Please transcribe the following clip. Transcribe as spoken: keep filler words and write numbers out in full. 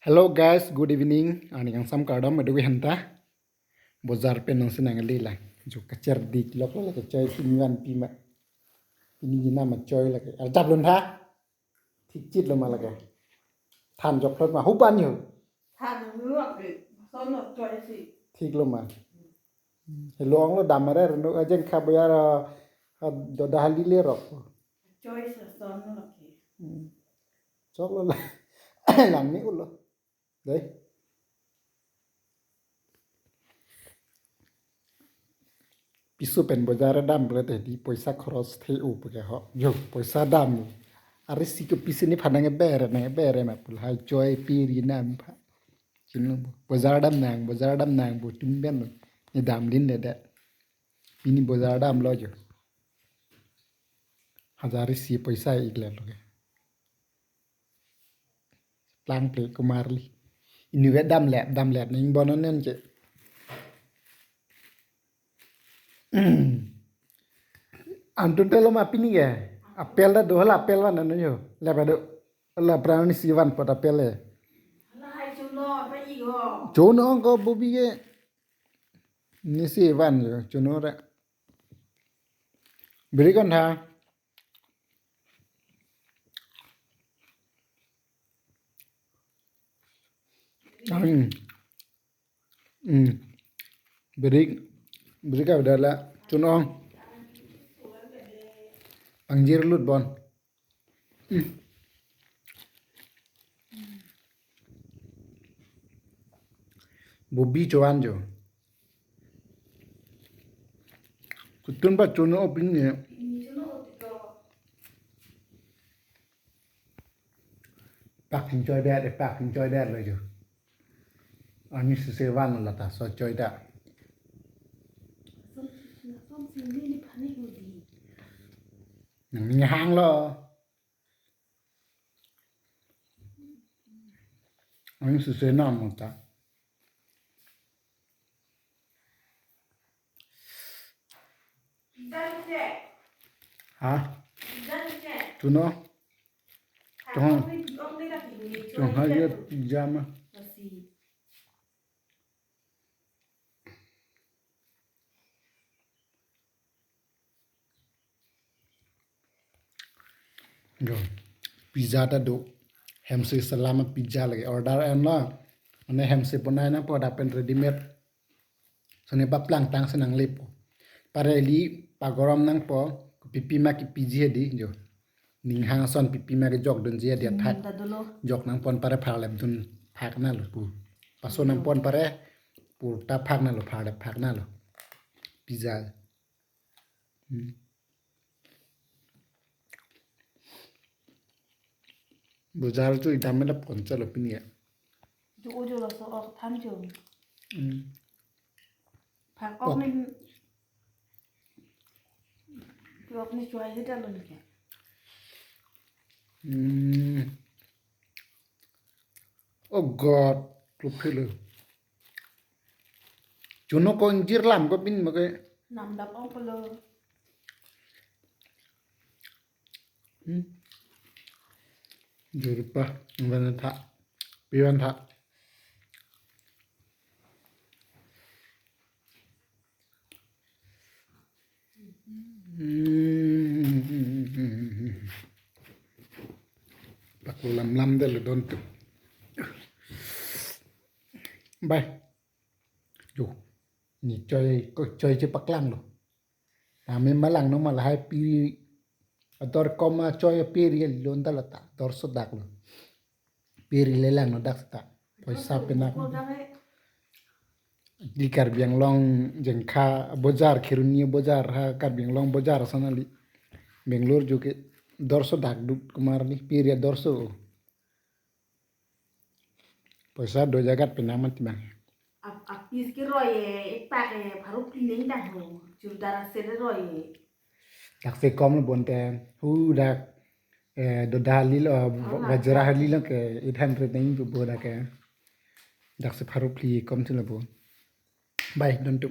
Hello guys, good evening. Arni kangsam kardom, adu henta. Bojar pen nangsi nangli la. Jo kacher dik lok la kachoi kini vanpi ma. Kini gina ma choi la ke. Arjap lun tha. Thik chit lo ma la ke. Than jok thlot ma huban yo. Than lo ke. Son lo choi si. Thik lo ma. Hello ong lo damare reno ajeng kha bojar, ah, doda hali le rok. Choi sa son lo ke. Hmm. Chok lo la. Lang ni ulo. Dei. Piso pen bojar dam ple te di poisa khoros the u pu ke ho. Jo, poisa dam. Arisi ke pisi ni phanang bere nang bere ma pul hai choi piri nam pha. Chino bo. Bojar dam nang, bojar dam nang bo tum ben lo. Ni dam lin le de. Pini bojar dam lo jo. Hajar isi poisa ik le lo ke. Plang pe kumar li. Ini we dam le, dam le ning bono nen ke. Antun telo ma pini ke. Apel ta do hala apel van nanu yo. Le ba do. La pran ni si van pot apel le. Hala hai chuno pa i go. Chuno ko bobi ke. Ni si van yo, chuno re. Beri kon tha. Hmm. Hmm. Beri, beri ka dala chuno. Angjir lut bon. Hmm. Bobi chuan jo. Kutun ba chuno opin ne. Pak hing choi det, pak hing choi det lo jo. Arni sese van la ta so choi ta. Nang hang lo. Arni sese nam ta. Ha? Chuno? Chong, chong ha ye pizza ma. Jo, pizza ta do. Hemsi salam pizza lagi order en lo. Mane hemsi punai na po dapen ready made. Sone paplang tang senang lepo. Pare li pagorom nang po, pipi ma kipiji di jo. Ning hang son pipi ma kejok dunji di athak. Hmm, ta dolo. Jok nang pon pare pharlep dun phak na lo pu. Paso nang pon pare pur ta phak na lo pharlep phak na lo. Pizza. Hmm. Bojar chu idam mena poncha lo pini ya. Ju ojo laso ok than chu. Hmm. Phak ok. Ok ni, phak ok ni choi he ta lo ni ke. Hmm. Oh God, kluk philo. Chuno ko ingjir lam ko pin ma ke. Nam dap ong polo. Hmm. Jurpa, ngan tha. Piwan tha. Hmm. Paklo lam lam de lo don tu. Bye. Jo. Ni choi, ko choi chepaklang lo. Kami malang no malahai piri ador koma choi piri lo ndalata dor sodak lo. Piri le lang no dak seta. Poisa penak. Di Karbi Anglong jengkha bojar Kheroni bojar ha Karbi Anglong bojar sanali. Bangalore jo ke dor sodak dut kumar ni piri dor so. Poisa do jagat penang mati bang. Ap, ap piece ke roi e, ipak e, pharo phli neng dang ho. Churdar aset roi e. Dak se kom lo bonte. Hu dak, eh, doda hali lo, oh, bajra hali lo ke eight hundred neng bu bo dak ke. Dak se pharo phli kom si lo bo. Bye, don tu.